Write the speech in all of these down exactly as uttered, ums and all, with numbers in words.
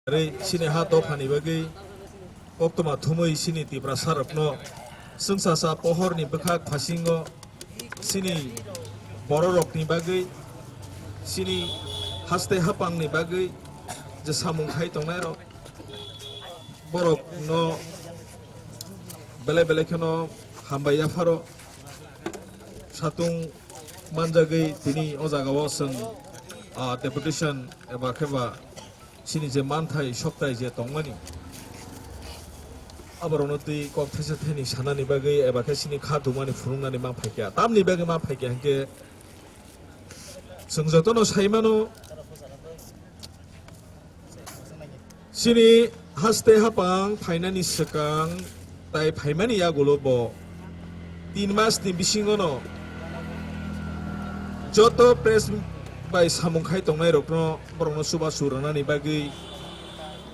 Rwi chini ha dophani bagwi koktwma thumwi chini Tiprasa rokno chwngsacha pohorni bwkhak phasingo chini bororokni bagwi, chini haste hapangni bagwi je samung khai tongnai rok, borokno belai belai kheno hambai yapharo. Satung manjagwi tini o jagao chwng, ah, deputation eba khe ba chini je manthai soktai je tongmani, aborokno twi kok thaisa thaini sanani bagwi eba khe chini kha dumani phunuknani ma phaikha. Tamni bagwi ma phaikha hinkhe chwng jotono sai mano, chini haste hapang phainani swkang tai phaimani yagulo bo tin mas ni bisingono joto press bai samung khai tongnai rokno, borokno chubachu rwnani bagwi,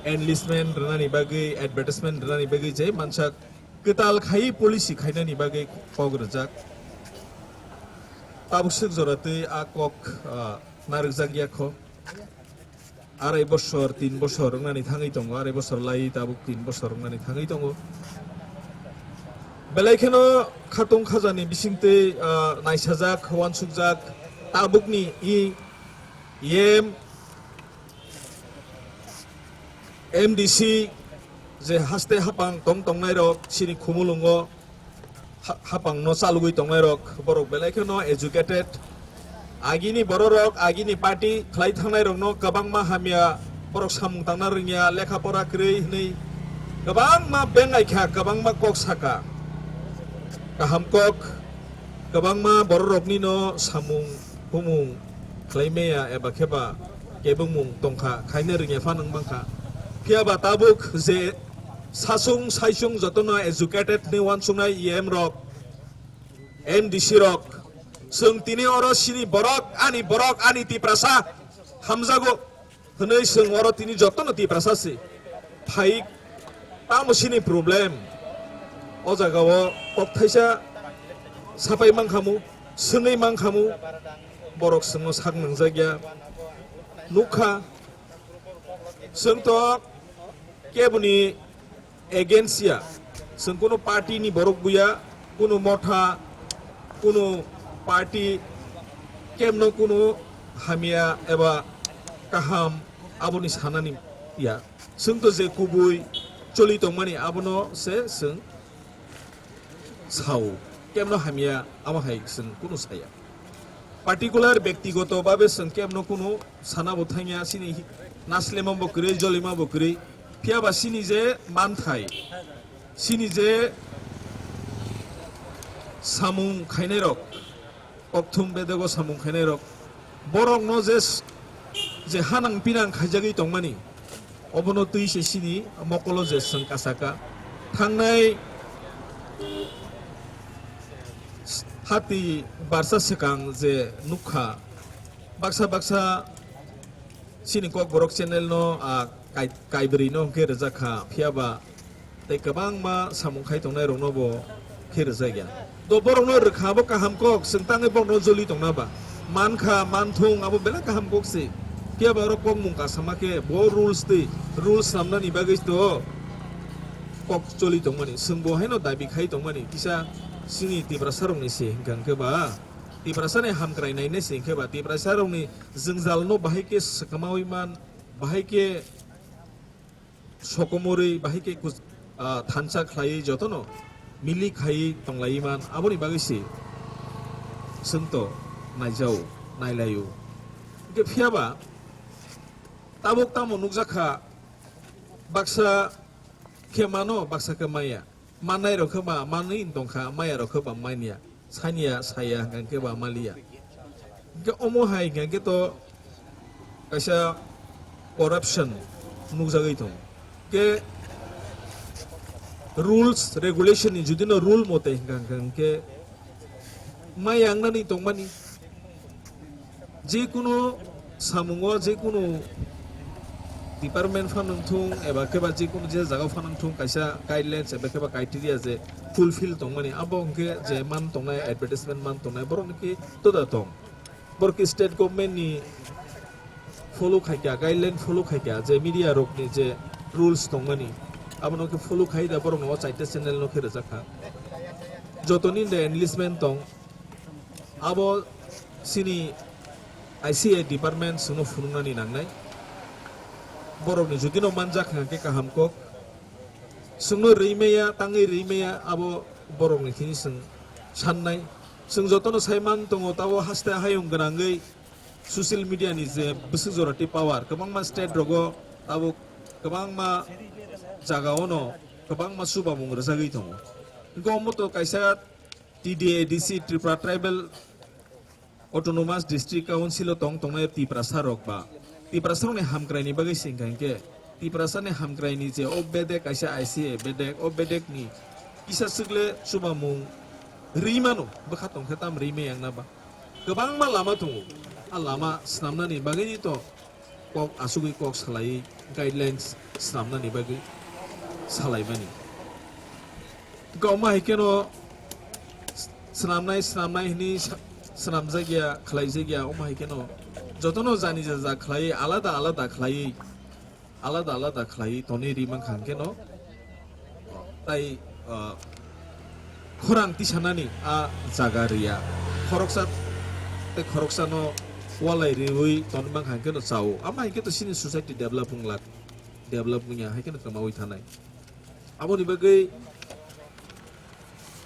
enlistment rwnani bagwi, advertisement rwnani bagwi je mansak kwtal khai policy khainani bagwi kok rwjak. Tabuk swk jora twi a kok, ah, narwkjak ya kho. Arai bosor, tin bosor wngnani thangwi tongo, arai bosor lai tabuk tin bosor wngnani thangwi tongo. Belai kheno khatung khajani bisingtwi, ah, naisajak, uansukjak, tabukni i M, M D C je haste hapang tong tongnai rok chini khumulungo ha-, hapang no chalugwi tongnai rok, borok belai kheno educated. Agini bororok, agini party khlai thangnai rokno kwbangma hamya, borok samung tangna rwngya, lekha pora kwrwi hwnwi kwbangma bengai kha, kwbangma kok saka. Kaham kok, kwbangma bororokni no samung humung khlai maya eba khe ba kebengmung tongkha, khaina rwngya phano wng mankha. Phiya ba tabuk je sasung saisung jotono educated hwnwi uansuknai E M rok, M D C rok, chwng tini oro chini borok, ani borok, ani Tiprasa hamjago hwnwi chwng oro tini jotono Tiprasa se phai, tamo chini problem? O jagao kok thaisa sapai mankhamu, swngwi mankhamu, borok chwngno sak nangjakya. Nukha, chwng to keboni against ya, chwng kunu party ni borok buya, kunu motha, kunu party kemno kunu hamya eba kaham aboni sanani ya. Chwng to je kubui choli tongmani abono se chwng sao, kemno hamya amo hai chwng kunu saya. Particular bektigoto babe chwng kemno kunu sana bo thangya, chini naslema bo kwrwi, jolima bo kwrwi. Phiya ba chini je manthai, chini je samung khainai rok, kokthum bedego samung khainai rok, borok no je s-, je hanang pinang khaijagwi tongmani, obono twi se chini mokolo je chwng kasaka. Thangnai hati barsa swkang je nukha, baksa baksa chini Kokborok channel no, ah, kai-, kaibrwi no hwnkhe rwjak kha, phiya ba tei kwbangma samung khai tongnai rokno bo khe rwjak ya. Do borokno rwkha bo kaham kok, chwng tangwi borokno joli tongna ba, mankha manthung abo belai kaham kok se. Phiya ba oro kokmung kasama khe bo rules twi, rules swnamnani bagwi to kok choli tongmani, chwng bo haino dabi khai tongmani kisa chini Tiprasa rokni se hwnkha hwnkhe ba. Tiprasani hamkrai nainai se hwnkhe ba, Tiprasa rokni jwngjal no bahai khe swkamawi man, bahai khe sokomorwi, bahai khe kuch-, ah, thansa khlaiwi jotono milik khaiwi tonglaiwi man, aboni bagwi se chwng to naijao, nailaio. Hwnkhe phiya ba tabuk tamo nukjak kha, baksa khe mano, baksa khe maya. Mannai rok khe ba manwi tongkha, maya rok khe ba manya, sanya saya hwnkha khe ba maliya. Hwnkhe omo hai hwnkha khe to kaisa corruption nukjagwi tongo. Hwnkhe rules regulation ni judino rule mote hwnkha hwnkha hwnkhe maya wngnani tongmani. Jekunu samungo, jekunu department phano wngthung eba khe ba jekunu je jaga phano wngthung, kaisa guidelines eba khe ba criteria je fulfill tongmani, abo hwnkhe je man tongnai, advertisement man tongnai, borok hwnkhe toda tong. Borok khe state government ni follow khaikha, guideline follow khaikha, je media rokni je rules tongmani, abono khe follow khai da borokno o chaita channel no khe rwjak kha. Jotoni de enlistment tong, abo chini I C A department chwngno phunuknani nangnai. Borokni judino manjak hwnkhe kaham kok. Chwngno rwi maya, tangwi rwi maya, abo borokni thini chwng sannai. Chwng jotono sai man tongo, tabo haste hayung gwnangwi social media ni je bwswk jora tei power, kwbangma state rogo abo kwbangma jaga ono kwbangma chubamung rwjagwi tongo. Hwnkhe omo to kaisa T D A D C, Tripura Tribal Autonomous District Council o tong tongnai Tiprasa rok ba Tiprasa rokni hamkrai ni bagwi singkha hinkhe Tiprasa ni hamkrai ni je o bedek kaisa I C A bedek, o bedek ni kisa swkle chubamung rwi mano, bwkha tongkhe tam rwi maya wngna ba. Kwbangma lama tongo. A lama swnamnani bagwini to kok asugwi kok salai, guidelines swnamnani bagwi salaimani. Kwbangma hai kheno swnamnai, swnamnai hwnwi sa-, swnamjakya, khlaijakya, omo hai kheno jotono jani jaja khlaiwi, alada alada khlaiwi, alada alada khlaiwi tonwi ri mankha hwnkhe no, tai, ah, khorang tisanani a jaga riya. Khoroksa tei khoroksano walai riwi tonwi mankha hwnkhe no chao. Amo hai khe to chini society develop wng lak, develop wngya hai kheno kwmawi thanai. Aboni bagwi,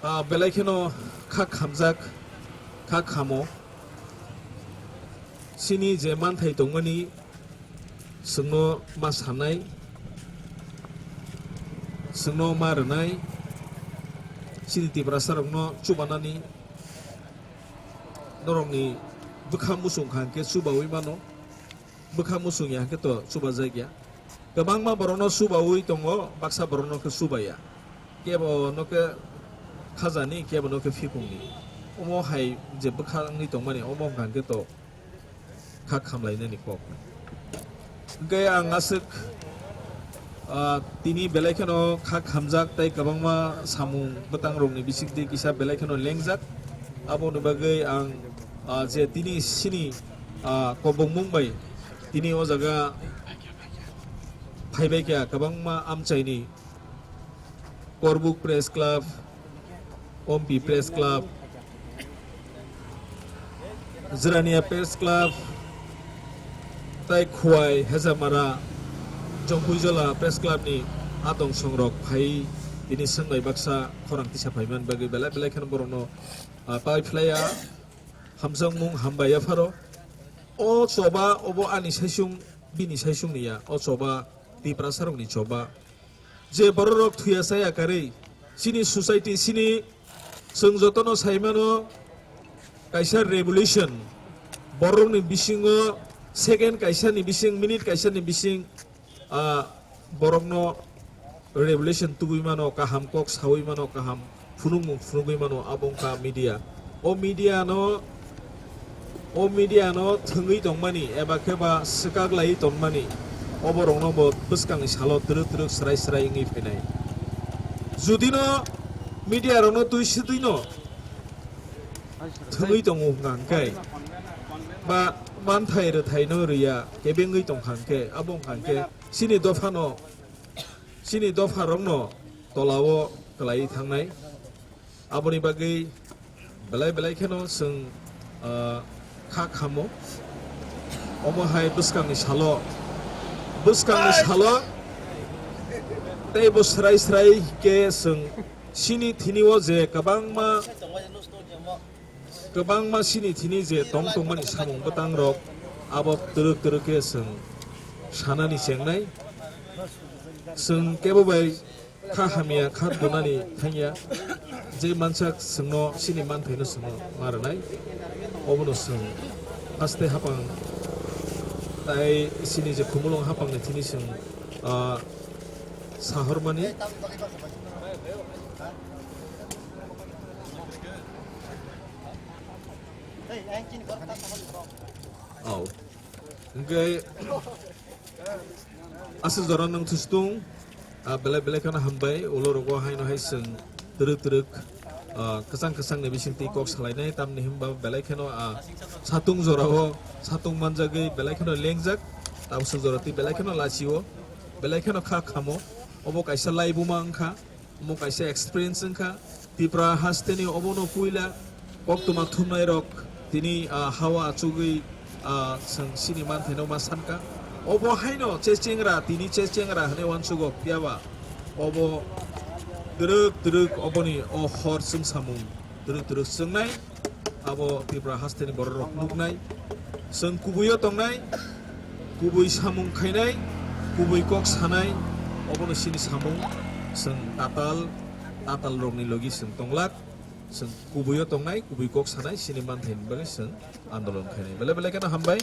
ah, belai kheno kha khamjak, kha khamo. Chini je manthai tongmani, chwngno ma sanai, chwngno ma rwnai, chini Tiprasa rokno chubanani, norokni bwkha muchung kha hwnkhe chubawi mano. Bwkha muchung ya hwnkhe to chubajak ya. Kwbangma borokno chubaui tongo, baksa borokno khe chubaya. Kebo no khe khajani, kebo no khe phikungni. Omo hai je bwkha wngwi tongmani, omo wngkha hwnkhe to kha khamlainani kok. Hwnkhe ang aswk, ah, tini belai kheno kha khamjak tei kwbangma samung bwtangrokni bisingtwi kisa belai kheno lengjak. Aboni bagwi ang, ah, je tini chini, ah, kobongmung bai tini o jaga phaibai kha kwbangma amchaini Korbuk Press Club, Ompi Press Club, Jirania Press Club, tai Khowai, Hejamara, Jongpuijola Press Club ni atong songrok phai tini swngbai baksa khorang tisa phaiman bagwi belai belai kheno borokno, ah, pai phlaiya, hamjakmung hambai yapharo. O choba obo ani saisung, bini saisung ni ya, o choba Tiprasa rokni choba. Je bororok thuya chaya karwi, chini society, chini chwng jotono sai mano kaisa revolution, borokni bisingo second kaisani bising, minute kaisani bising, ah, borokno revolution tubui mano, kaham kok saui mano, kaham phunukmung phunugwi mano, abo wngkha media. O media no, o media no thwngwi tongmani eba khe ba swkak laiwi tongmani, oborokno bo bwskangni salo twrwk twrwk swrai swrai wngwi phainai. Judino media rokno twi swtwino thwngwi tongo hwnkha hwnkhe ba manthai rwthaino rwya kebengwi tongkha hwnkhe, abo wngkha hwnkhe chini dophano, chini dopharokno tolao kwlaiwi thangnai. Aboni bagwi belai belai kheno chwng, ah, kha khamo. Omo hai bwskangni salo, bwskangni salo tei bo swrai swrai khe chwng chini thini o je kwbangma, kwbangma chini thini je tong tongmani samung bwtangrok abo twrwk twrwk khe chwng sanani chengnai. Chwng kebo bai kha hamya kha dunani thangya, je mansak chwngno chini manthaino chwngno ma rwnai, obono chwng haste hapang tai chini je khumulwng hapangni thini chwng, ah, sahormani. Oh. Hwnkhe aswk jora nwng thustung, ah, belai belai kheno hambai, ulo rogo haino hai chwng twrwk twrwk ah, kwchang kwchang ni bising twi kok salainai, tamni hwnba belai kheno, ah, satung jora o satung manjagwi belai kheno lengjak, tabuk jora twi belai kheno lachi o, belai kheno kha khamo, obo kaisa laibuma wngkha. Omo kaisa experience wngkha Tipra hasteni, obono puila koktwma thumnairok tini, ah, hawa achugwi, ah, chwng chini manthaino ma sankha. Obo haino chechengra, tini chechengra hwnwi uansugo, phiyaba obo twrwk twrwk oboni o hor chwngsamung twrwk twrwk chwngnai. Abo Tripura hasteni bororok nuknai, chwng kubuio tongnai, kubui samung khainai, kubui kok sanai, obono chini samung. Chwng tatal, tatal rokni logi chwng tonglak, chwng kubuio tongnai, kubui kok sanai, chini manthaini bagwi chwng andolon khainai. Belai belai kheno hambai.